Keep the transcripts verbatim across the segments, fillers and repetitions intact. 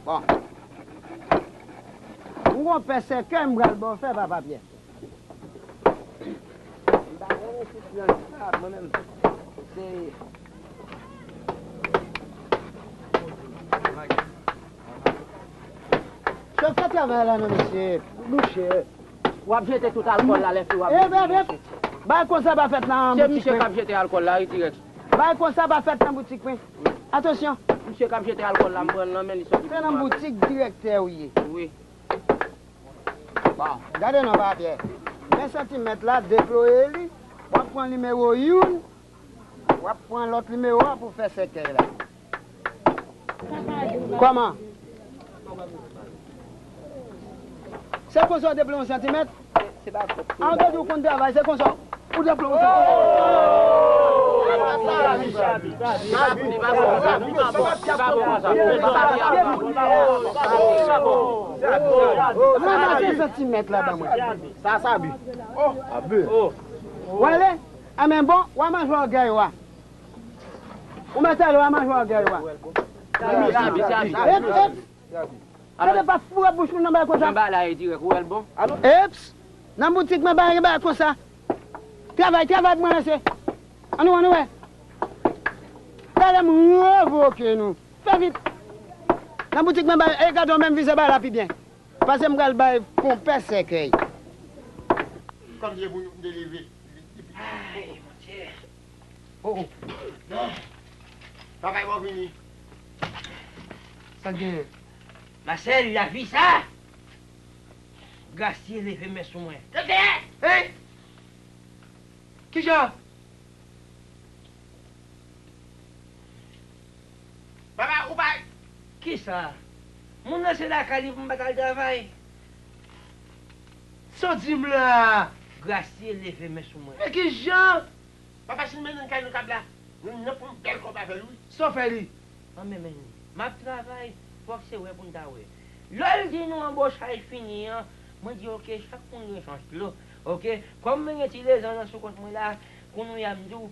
Bon. M gon pè sèkèy m pral ba w fè, papa Pyè. M pa konnen si pran sa, mwen menm. Se Chofè travay la non, mesye. Bouche. W ap jete tout alkòl la, lè fi w ap... E, bebe, bagay konsa pa fèt nan boutik mwen. Se misye k ap jete alkòl la, wi, dirèk. Bagay konsa pa fèt nan boutik mwen. Atansyon. Misye k ap jete alkòl la, m pran l nan men li soti. Se nan boutik direktè ou ye. Wi. Bon, gade non, papa Pyè. Ven santimèt la, deploye li. W ap pran nimewo youn. W ap pran lòt nimewo a pou fè sèkèy la. Kòman? Se konsa w deplore yon santimèt? Se pa fòt. An, te di w konn travay, se konsa w deplore yon santimèt. Ranmase santimèt la ban mwen. Sa, sa abi. Abi. W ale? Anben bon, w a manje ògèy w a. Ou mèt ale, w a manje ògèy w a. Eps, eps. Gade pa foure bouch ou nan bagay konsa. Jan bagay la ye dirèk, ou wè l bon? Eps, nan boutik mwen pa gen bagay konsa. Travay, travay pou mwen, mesye. Ann wè, ann wè. Talè m revoke nou. Fè vit. Nan boutik mwen, bay, e gade w menm vize bay la pi byen. Pase m pral bay konpè sèkèy. Kòm se pou nou te leve. Ay, Bondye. Oh, oh. Papa, bon vini. Sa k genyen? Masèl, lavi sa! Grasye leve men sou mwen. Tande! Hein? Kijan? Papa, ou pa... Kisa? Moun nan se lakay li pou m pa t al travay. Sa w di m la? Grasye leve men sou mwen. Men kijan? Papa, si n mennen l kay nou kab la, nou nan pou yon bèl kòb avè l, wi. Sa w fè li? An men, men, m ap travay, fòk se wè pou n ta wè. Lè l di nou anbochay fini an, mwen di, oke, chak moun gen chans lo, oke. Kòm mwen gen ti lezan nan sou kont mwen la, kounye a m di w,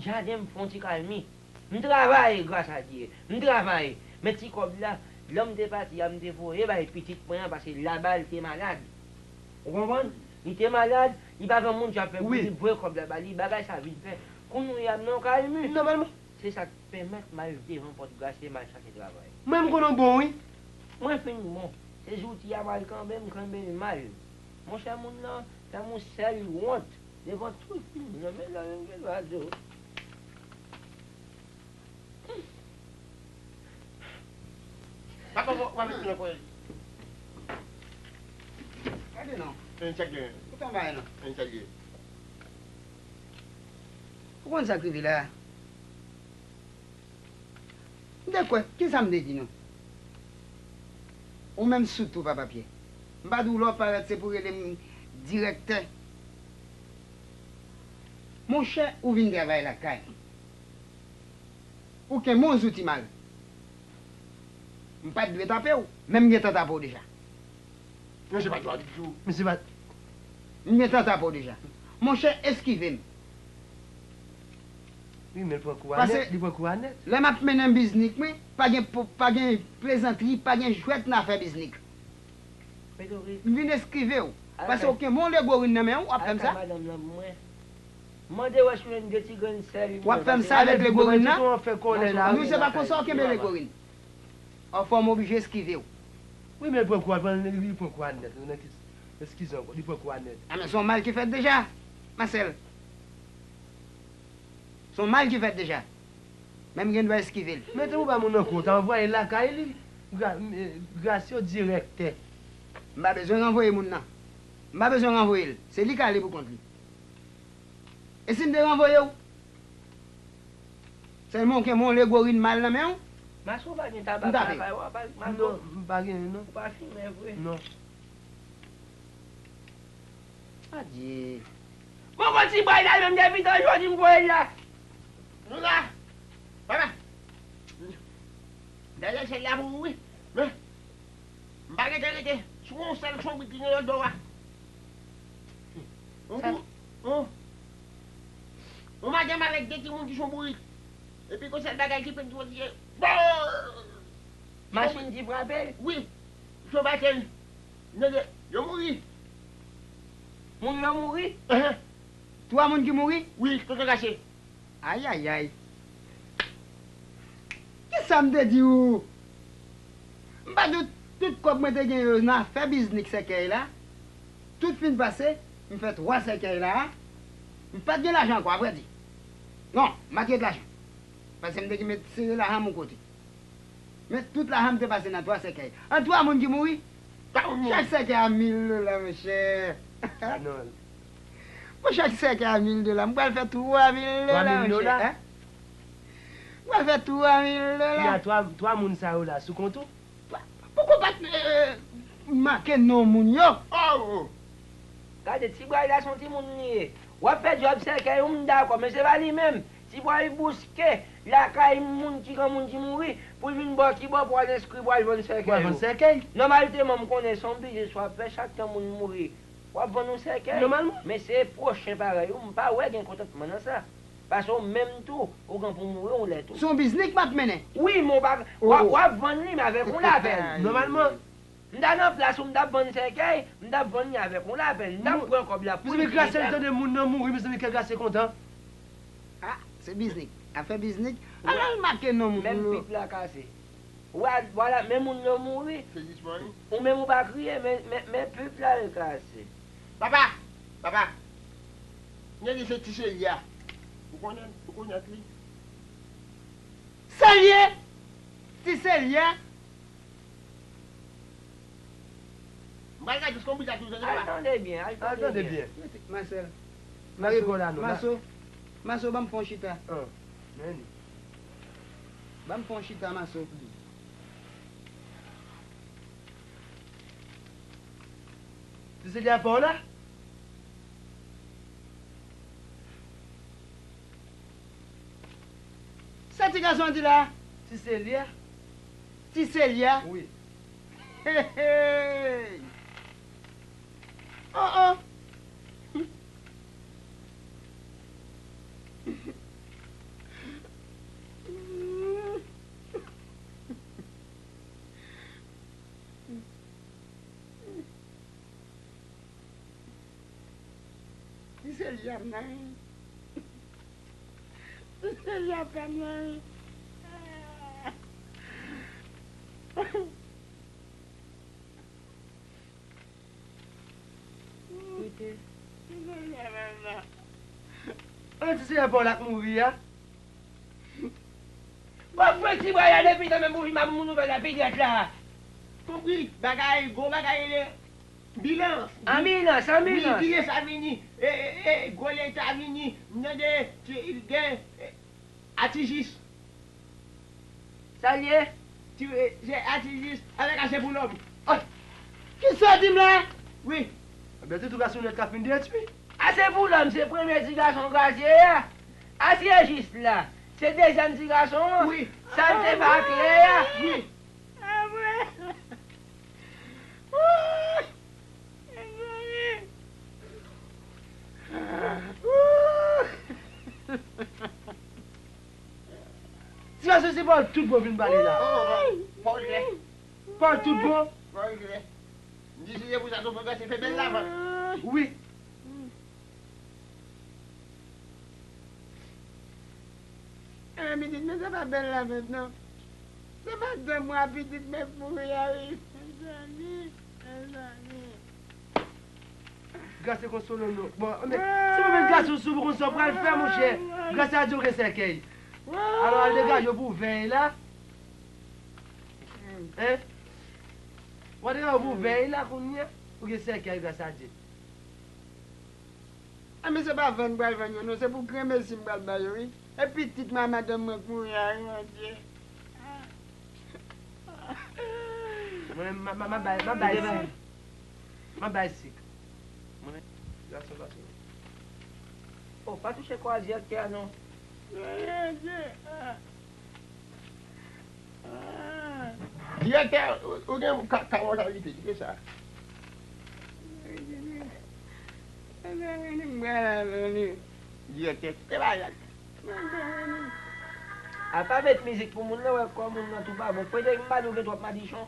jaden m fè yon ti kalmi. M travay, gras a Dye, m travay. Men ti kòb la, lè m te pati a, m te voye bay pitit mwen an, paske laba l te malad. Ou konprann? Li te malad, li pa gen moun k ap fè pou li, voye kòb la ba li, bagay sa vin fè. Kounye a m nan yon kalmi. Nòmalman. Se sa k pèmèt m al devan pòt Grasye, m al chache travay. Mwen, m konnen w bon, wi. Mwen fin bon. Se zouti a m al kanbe, m kanbe l mal. Monchè, moun nan fè m yon sèl wont devan tout moun nan. Men lè menm gen dwa di w. Papa, w ap met nan kòl. Gade non. Yon chak gen. Ou tanbay non. Yon chak gen. Ou konn sa k rive la? M te kwè, kisa m te di nou? Ou menm sou tou, papa Pyè. M pa di w lè w parèt se pou rele m direktè. Monchè, ou vin travay lakay. Ou kenbe yon zouti mal. M pa t dwe tape w, men m gentan tape w deja. Mesye pa t dwe ditou. Mesye pa t... M gentan tape w deja. Monchè, eskive m. Wi, men l pran kou a nèt, li pran kou a nèt. Lè m ap mennen biznik mwen, pa gen po-, pa gen plezantri, pa gen jwèt nan afè biznik. M vin eskive w. Paske w kenbe yon legorin nan men w, w ap fè m sa? Mande wè si w jwenn de ti grenn sèl. W ap fè m sa avèk legorin nan? Nou se pa konsa w kenbe legorin. Anfwa m oblije eskive w. Wi, men l pran kou a, li pran kou a nèt. Nan ki, eskize ankò, li pran kou a nèt. A, men se yon mal ki fèt deja, Masèl. Se yon mal ki fèt deja. Men m gen dwa eskive l. Men tanpri pa moun nan kou, ta anvwaye l lakay li. Gra-, eh, Grasye direktè. M pa bezwen ranvoye moun nan. M pa bezwen ranvoye l. Se li k ale pou kont li. E si m te ranvoye w? Sèlman w kenbe yon legorin mal nan men w? Maso pa gen tabak lakay ou a, Maso? Non, m pa gen, non. Ou pa fimen vre? Non. Adye. Bon, bon, ti bòy la, menm depi tan jodi m voye l la. Nou la. Papa. Dèyè chèz la pou ou, wi. Men, m pa rete, rete. Sou yon sèl chonbrit ki gen lòt bò a. Yon, yon, yon madanm avèk de timoun ki chonbrit. Epi gon sèl bagay ki pèn ki pèn. Bon! Machin ki frape l? Wi. Sovatel. Nèg yo, yo mouri. Moun yo mouri? Enhen. Twa moun ki mouri? Wi, kaka kache. Ayayay. Kisa m te di ou? M pa di w tout kòb mwen te gen yo nan afè biznik sèkèy la. Tout fin pase, m fè twa sèkèy la. M pa t gen lajan ankò, avrèdi. Non, m pa t gen lajan. Paske m te gen met sere lajan m yon kote. Men tout lajan m te pase nan twa sèkèy. An twa moun ki mouri? Twa moun mouri. Chak sèkèy a mil dola, monchè. Bon, chak sèkèy a mil dola. M pral fè twa mil dola, monchè. Twa mil dola? Hein? M pral fè twa mil dola. Kounya twa, twa moun sa yo la sou kont ou? Poko pa t, eh, make non moun yo. Oh, oh. Gade, ti bway la se yon timoun li ye. W ap fè djòb sèkèy ou, m dakò, men se pa li menm. Ti bway bouske lakay moun ki granmoun ki mouri pou l vin bò ki bò pou al enskri pou al vann sèkèy ou. Pou al vann sèkèy? Nòmalteman, m konnen se yon biznis w ap fè chak tan moun mouri. W ap vann yon sèkèy. Nòmalman. Men se pwochen parèy ou, m pa wè gen kontantman nan sa. Paske ou menm tou, ou gen pou mouri yon lè tou. Se yon biznis m ap mennen. Wi, men w pa, w ap, w ap vann li, men avèk yon lapèn. Nòmalman. M ta nan plas ou, m t ap vann sèkèy, m t ap vann li avèk yon lapèn. M t ap pran kòb la pou li. Mezanmi, Grasye, l tande moun nan mouri, mezanmi, kè Grasye kontan. Ah, se biznik. Afè biznik. Al, al make non moun yo. Menm pip la kase. Wala, wala, men moun yo mouri. Se jis mwen, wi. Ou menm ou pa kriye, men, men, men pip la l kase. Papa! Papa! Nèg se ti Selya. Ou konnen, ou konnen li. Selye! Ti Selya! M pral gade konbit la toujou, tande papa. Al tande byen, al tande byen. Masèl. Mare kò la non. Maso, Maso, ban m fè yon chita. An, men li. Ban m fè yon chita, Maso. Ti Selya pa w la? Sa ti gason an di la? Ti Selya. Ti Selya? Wi. Hey, hey. Oh, oh. Ti Selya nan. Ti Selya pa nan. Ti Selya pa nan. An, ti Selya pa w la k mouri a. Bon, pran ti bway la depi tan menm pou vin ban m nouvèl la pi drèt la. Konpri, bagay, gwo bagay rele anbilans. Anbilans, anbilans. Wi, vire sa vini. E, e, e, gwo leta vini. M tande, ti, gen, e, atijis. Sa l ye? Ti, e, se atijis avèk ase pou lòm. Oh! Kisa w di m la? Wi. Ebyen, ti tou gason nèt ka fin detwi. Ase pou lòm, se premye ti gason Grasye a. Ase jis la, se dezyèm ti gason an. Wi. Sa l te pa klè a. Wi. Apre. Wouy! Mezanmi! Wouy! Ti gason se pa w tout bon vin pale la. Oh, pa w klè. Pa w tout bon. Pa w klè. M di si se pou sa tonton Grasye fè bèl lavant. Wi. Enben pitit, men se pa bèl lavant non. Se pa de mwa pitit, men pou ya wi. Mezanmi, mezanmi. Grasye konsole nou. Bon, men, si w pa met Grasye sou, ou konn sa w pral fè, monchè. Grasye a di w gen sèkèy. Alò, al degaje w pou w vèy la. Hein? W al degaje w pou w vèy la kounye a. Ou gen sèkèy, Grasye. Enben se pa vann m pral vann yo non, se pou granmesi m pral ba yo wi. E pitit mwen, madanm mwen k mouri a wi, Bondye. Mwen, m a, m a, m a bay, m a bay sik. M a bay sik. Mwen, gason pa sou. Oh, pa touche kwa direktè a non. Direktè, ou, ou gen ka, ka mòtalite, kite sa. Direktè, kite bagay la. Apa met mizik pou moun nan wè kò moun nan tou pa bon. Frederick, m pa di w gen twòp madichon.